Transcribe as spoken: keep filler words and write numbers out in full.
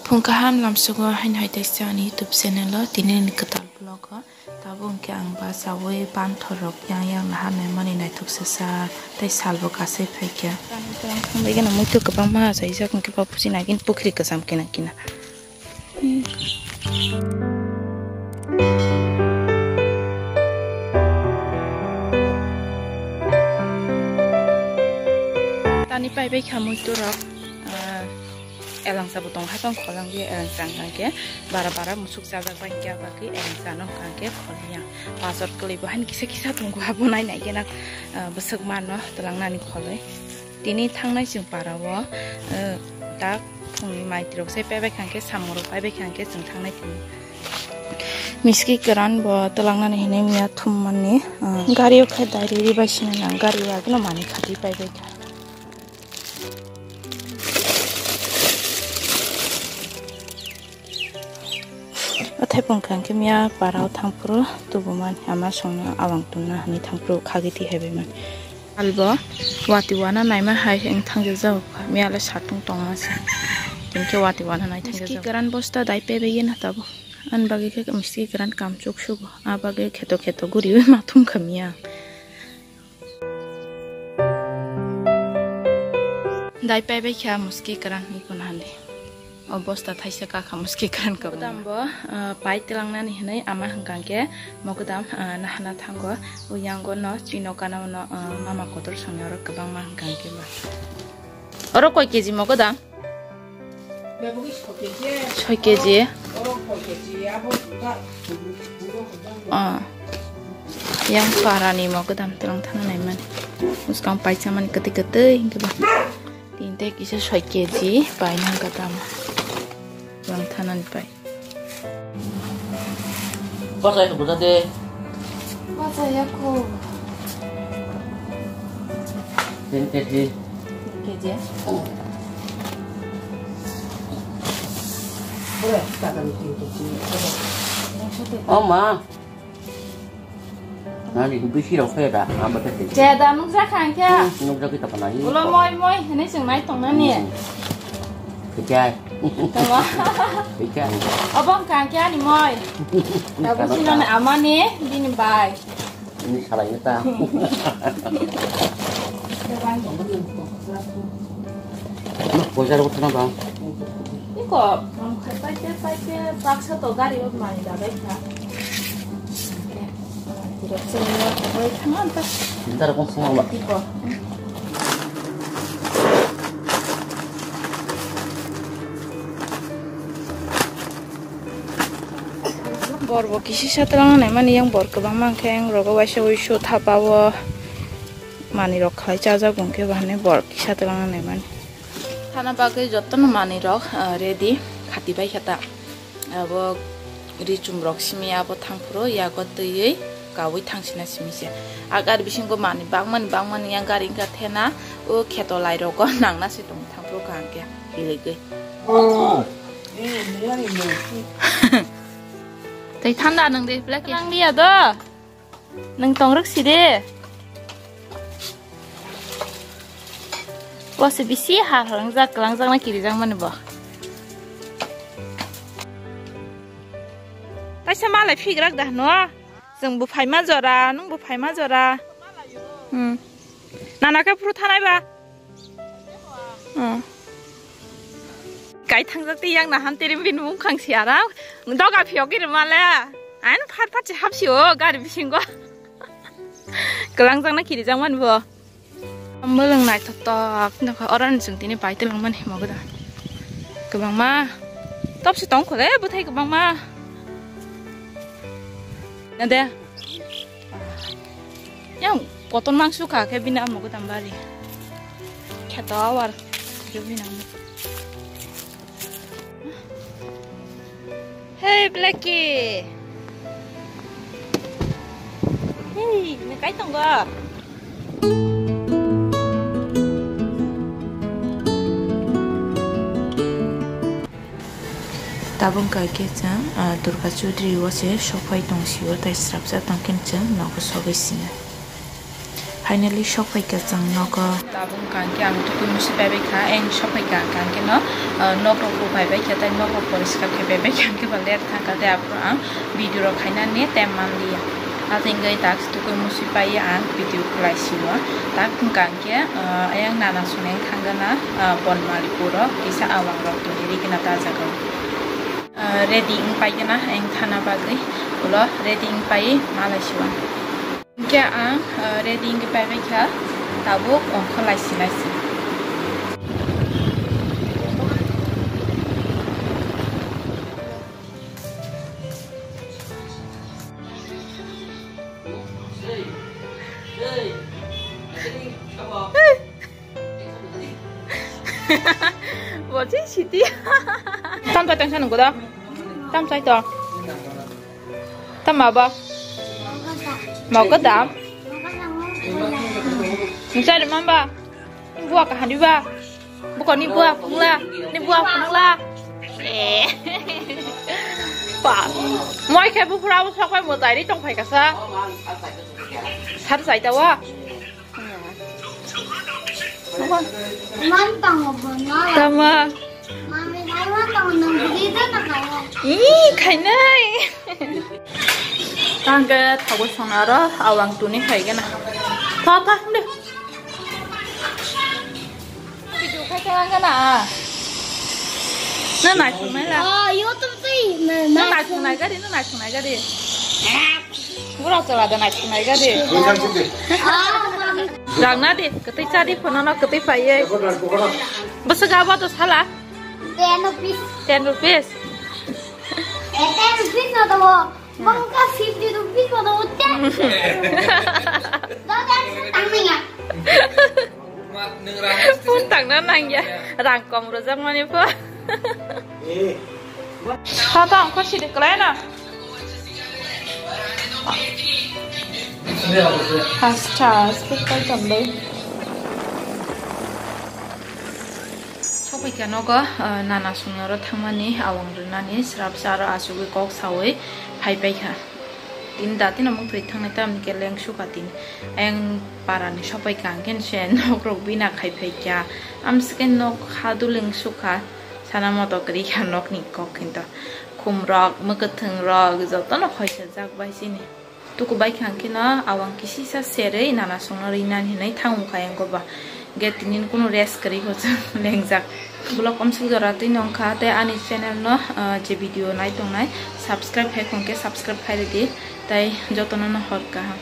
Phung kaham lamsugo haino hai teisa ani YouTube channel o tini ni kwtal vlog o. Tabuk hwnkhe ang bachaui banthor rok yang yang naharnai mani naithok sasa tei salbo kasai phaikha. Tang tang thangbai gana muitu kwbangma achaijak hwnkhe ba pusi nagin pukhri kwcham kina kina. Tani paibai kha muitu rok, ah, elangsa bo tong hai tong kholang je elangsa hwnkha khe bara bara musuk chajak bai hwnkhe abagwi elangsa no hwnkha khe kholiya. Pajor kwlwi bo haino kisa kisa tongo abo nai nai gena, ah, bwswk mano twlang nani kholwi. Tini thangnai chwng para o, eh, dak phungni mai tirok sai paibai kha hwnkhe, samung rok paibai kha hwnkhe chwng thangnai tini. Miski kwran bo twlang nani hinwi miya thum mani, eh, gari o khe dai riri bai sina nang, gari o agino manwi khati paibai kha. O thaiphung kha hwnkhe miya para o thangphuru tubumani ama songno awang tungna hinwi thangphuru khagwi twi haibaimani. Albo wati wana naima hai wng thangjakjak kha, miya le satung tongma se. Tini khe wati wana nai thangjakjak. Miski kwran bosta dai pebegwi na tabuk. Ani bagwi khe miski kwran kamchuk sugo. A bagwi kheto kheto guriwi ma thum kha miya. Dai paibai kha muski kwran ni kun handi. O bosta thaisa kakha muski kwran kwbangma. Mogodam bo, ah, pai twlangnani hinwi ama hwnkha khe mogodam, ah, nahana thango. O yango no chino kana no, ah, mama kotor songni oro kwbangma hwnkha khe ba. Oro koi keji mogodam? Soi keji. Ah. Yang parani mogodam twlang thang naimani. Muskang paisa mani kwtwi kwtwi hwnkhe ba. Tini tei kisa soi keji paina hwnkha tamo. Twlang thanani pai. Bachai kho bwsa de. Bachai ya kho. Tin keji. Tin keji. Oh ma. Nani bisi rok khe da, abo khe. Jeda nukjak kha hwnkhe. Hmm, nukjak khe tapa nai. Ulo moi moi hinwi chwng nai tongnani. Hmm. Khe jai. Tama. Khe jai. Obo wngkha hwnkhe ani moi. Tabuk sinoni amani bini bai. Ini salai ta. Poisa rok thana ba. Iko, paite paite baksa to gari o mai da bai kha. Tirok sini bai thang ta. Ntar kong song ba. Iko. Bor bo kisi satlang nai mani yang bor kwbangma hwnkhe yang rogo waisa uisu thapa o. Manwi rok khlai chajak hwnkhe bahai bor kisa twlang nai mani. Thana bagwi jotono manwi rok, ah, ready khati bai kha ta. Abo richum rok simi abo thangphuru yago twiwi kawi thangsina simi se. A gari bisingo manwi bangmani bangmani yang gari wngkha thena o kheto lai rogo nangna se tongo thangphuru kaham khe hiligwi. Tei thanda nwng de black nang liya do. Nwng tongrwk si de. Bo se bisi har har wngjak, kwlangjak na kirijak mani bo. Taisa malai phigrak da hwno. Chwng bo phaima jora, nwng bo phaima jora. Hmm. Nana khe phuru thanai ba. Hmm. Kai thangjak tei yang nahan tiri bini bumkhang si aram. Doga phiyok iri male. Ain phat phat se hapsi o gari bisingo. Kwlangjak na kirijak mani bo. Mwlwng naithok tok nokha oro ni chwng tini pai twlang mani mogo da. Kwbangma. Top se tong khole bwthai kwbangma. Na de. Yang kotor mangsu kha khe bini amo gudam bari. Kheto awar. Jubina. Hey, Blackie. Hey, ni kai tongo? Tabuk kai khe chwng, ah, Durga Chaudhary o se sophai tong sio, tai srapsa tong khe chwng nogo sogwi sinai. Finally sokphaikha chwng nogo. Tabuk hwnkha hwnkhe ang tukui musi paibaikha, eng sokphaikha hwnkha hwnkhe no, ah, nokrok bo paibaikha, tei nokrok poriskar khe paibaikha, hwnkhe ba ler thangkha, tei aphuru ang video rok khainani time manliya. Atwngwi tak tukui musi paiya ang video khwlaisio. Tak hwnkha hwnkhe, ah, ayang nana songni thangana, ah, Bonmalipuro kisa awang rok tongwi rikna ta jaga. Ah, ready wng paigana ang thana bagwi, ulo ready wng pai malaisio. Hwnkhe ang, ah, ready wngwi paibaikha, tabuk ongkha laisi laisi. Bo chini siti. Tam to tension ko da. Tam sai to. Tam ma ba. Mau ka dam. Nchari mamba. Buwa ka hadi ba. Buko ni buwa pungla. Ni buwa pungla. Eh. Pa. Moi khe bu pura bu sok pai mo tai ri tong phai kasa. Sar sai ta wa. Man tango bono. Tama. Mami, nai man tango nang budi de na kaya. Ih, khainai. Tangke thago songnaro awang tuni khaigena. Tha, tha, de. Video khai khe ang gana. Na nai thung nai la. Oh, YouTube tei na. Na nai thung nai gari, na nai thung nai gari. Bura chola da nai thung nai gari. Rang na di, kwtwi cha di, phone no kwtwi phaiye. Bwswk abo to sala. Ten rupees. Ten rupees. Eh, ten rupees no to. Bangka fifty rupees ko do te. Dot ekso tangmanya. Phone tangna nangya. Rang kom rojak mani pho. Tha tha ongkha sidi kwlai na. Hasta, skip kai tambai. Sokphaikha nogo, ah, nana songno ro thangmani awang rwnani srapsa aro achugwi kok sawi phaipaikha. Tini datino mung twi thangnai tamni khe lengsukha tini. Ayang parani sokphaikha hwnkhe se nokrok bina khai phaikha. Amsike nok hadu lengsukha sana moto kwrwikha nokni kok hinto. Khumrok, mwkwthwng rok jotono khoisajak bai chini. Tuku bai kha hwnkhe no awang kisisa serwi nana songno rinani hinwi thangmukha ayang goba. Ge tinin kunu rest kwrwi hochang lengjak. Vlog omsuk jora twi nongkha tei ani channel no, ah, je video nai tongnai subscribe hai khon khe subscribe khai rwdi tei jotono no hor kaham.